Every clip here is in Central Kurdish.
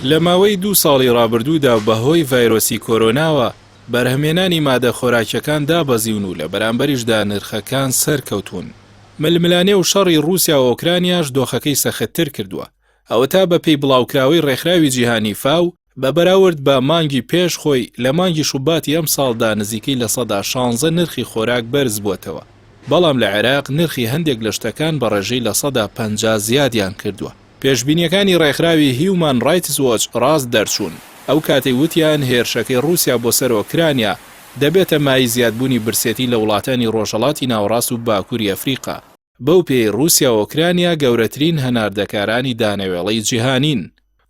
لە ماوەی دوو ساڵی ڕابردوودا و بەهۆی ڤایرۆسی کۆرۆناوە بەرهەمهێنانی مادە خۆراکیەکان دابەزیون و لە بەرامبەریشدا نرخەکان سەرکەوتوون. ململانێ و شەڕی ڕووسیا و ئۆکرانیاش دۆخەکەی سەختتر کردووە. ئەوەتا بەپێی بڵاوکراوەی ڕێکخراوی جیهانی فاو، بە بەراورد بە مانگی پێش خۆی، لە مانگی شوباتی ئەمساڵدا نزیکەی 16% نرخی خۆراک بەرزبووەتەوە، بەڵام لە عێراق نرخی هەندێک لە شتەکان بە ڕێژەی 50% زیادیان کردووە. پێشبینییەکانی ڕێکخراوی هیومان ڕایتس وۆچ ڕاست دەرچوون، ئەو کاتەی وتیان هێرشەکەی ڕووسیا بۆ سەر ئۆکرانیا دەبێتە مایەی زیادبوونی برسێتی لە وڵاتانی ڕۆژهەڵاتی ناوەڕاست و باکووری ئەفریقا، بەو پێیەی ڕووسیا و ئۆکرانیا گەورەترین هەناردەکارانی دانەوێڵەی جیهانین.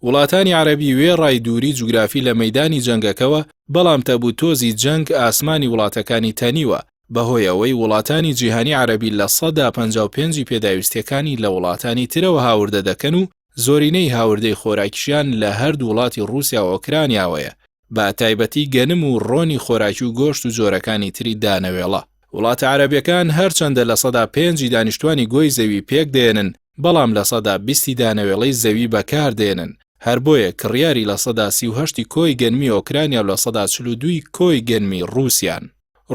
وڵاتانی عەرەبی وێڕای دووری جوگرافی لە مەیدانی جەنگەکەوە، بەڵام تەبوتۆزی جەنگ ئاسمانی وڵاتەکانی تەنیوە، بەهۆی ئەوەی وڵاتانی جیهانی عەرەبی 55% ی پێداویستیەکانی لە وڵاتانی ترەوە هاوردە دەکەن و زۆرینەی هاوردەی خۆراکیشیان لە هەردوو وڵاتی ڕووسیا و ئۆکرانیاوەیە، بە تایبەتی گەنم و ڕۆنی خۆراکی و گۆشت و جۆرەکانی تری دانەوێڵە. وڵاتە عەرەبیەکان هەرچەندە 5% ی دانیشتوانی گۆی زەوی پێک دێنن، بەڵام 20% ی دانەوێڵەی زەوی بەکار دێنن، هەر بۆیە کڕیاری 38% ی کۆی گەنمی ئۆکرانیا و 42% ی کۆی گەنمی ڕووسیان.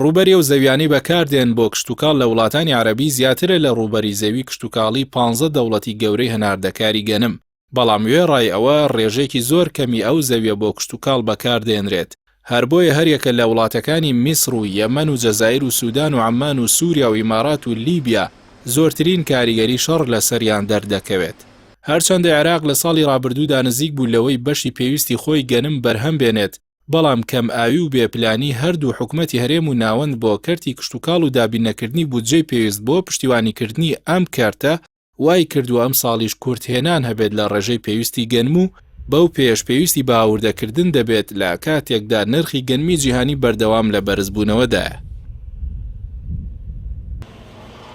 ڕووبەری ئەو زەویانەی بەکاردێن بۆ کشتوکاڵ لە وڵاتانی عەرەبی زیاترە لە ڕووبەری زەوی کشتوکاڵی پانزە دەوڵەتی گەورەی هەناردەکاری گەنم، بەڵام وێڕای ئەوە ڕێژەیەکی زۆر کەمی ئەو زەویە بۆ کشتوکاڵ بەکاردێنرێت، هەر بۆیە هەریەکە لە وڵاتەکانی میسڕ و یەمەن و جەزائیر و سودان و عەممان و سوریا و ئیمارات و لیبیا زۆرترین کاریگەری شەڕ لەسەریان دەردەکەوێت. هەرچەندە عێراق لە ساڵی ڕابردوودا نزیک بوو لەوەی بەشی پێویستی خۆی گەنم بەرهەم بێنێت، بەڵام کەم ئاوی و بێ پلانی هەردوو حکومەتی هەرێم و ناوەند بۆ کەرتی کشتوکاڵ و دابیننەکردنی بودجەی پێویست بۆ پشتیوانیکردنی ئەم کەرتە وای کردووە ئەمساڵیش کورتهێنان هەبێت لە ڕێژەی پێویستی گەنم و بەو پێیەش پێویستی بە هاوردەکردن دەبێت لە کاتێکدا نرخی گەنمی جیهانی بەردەوام لە بەرزبوونەوەدایە.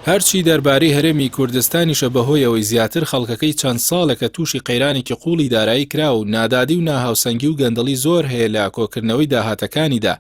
هەرچی دەربارەی هەرێمی کوردستانیشە بەهۆی ئەوەی زیاتر خەڵکەکەی چەند ساڵێکە تووشی قەیرانێکی قووڵی دارایی کراوە و نادادی و ناهاوسەنگی و گەندەڵی زۆر هەیە لە کۆکردنەوەی داهاتەکانیدا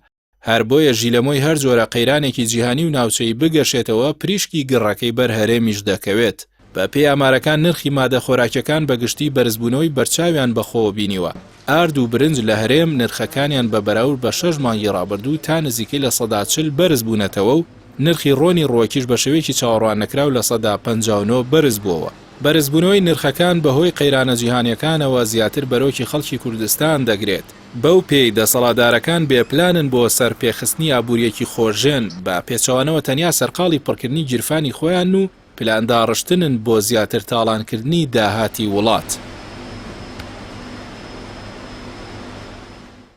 هەر بۆیە ژیلەمۆی هەر جۆرە قەیرانێکی جیهانی و ناوچەیی بگەشێتەوە پریشکی گڕەکەی بەر هەرێمیش دەکەوێت. بە پێی ئامارەکان نرخی مادە خۆراکیەکان بە گشتی بەرزبوونەوەی بەرچاویان بەخۆوە بینیوە، ئارد و برنج لە هەرێم نرخەکانیان بە بەراورد بە شەش مانگی ڕابردوو تا نزیکەی 40% بەرز بوونەتەوە و نرخی ڕۆنی ڕووەکیش بە شێوەیەکی چاوەڕواننەکراو 59% بەرز بووەوە. بەرزبوونەوەی نرخەکان بەهۆی قەیرانە جیهانیەکانەوە زیاتر بەرۆکی خەڵکی کوردستان دەگرێت، بەو پێی دەسەڵاتدارەکان بێ پلانن بۆ سەرپێخستنی ئابووریەکی خۆژێن، بە پێچەوانەوە تەنیا سەرقاڵی پڕکردنی گیرفانی خۆیانن و پلانداڕشتنن بۆ زیاتر تاڵانکردنی داهاتی وڵات.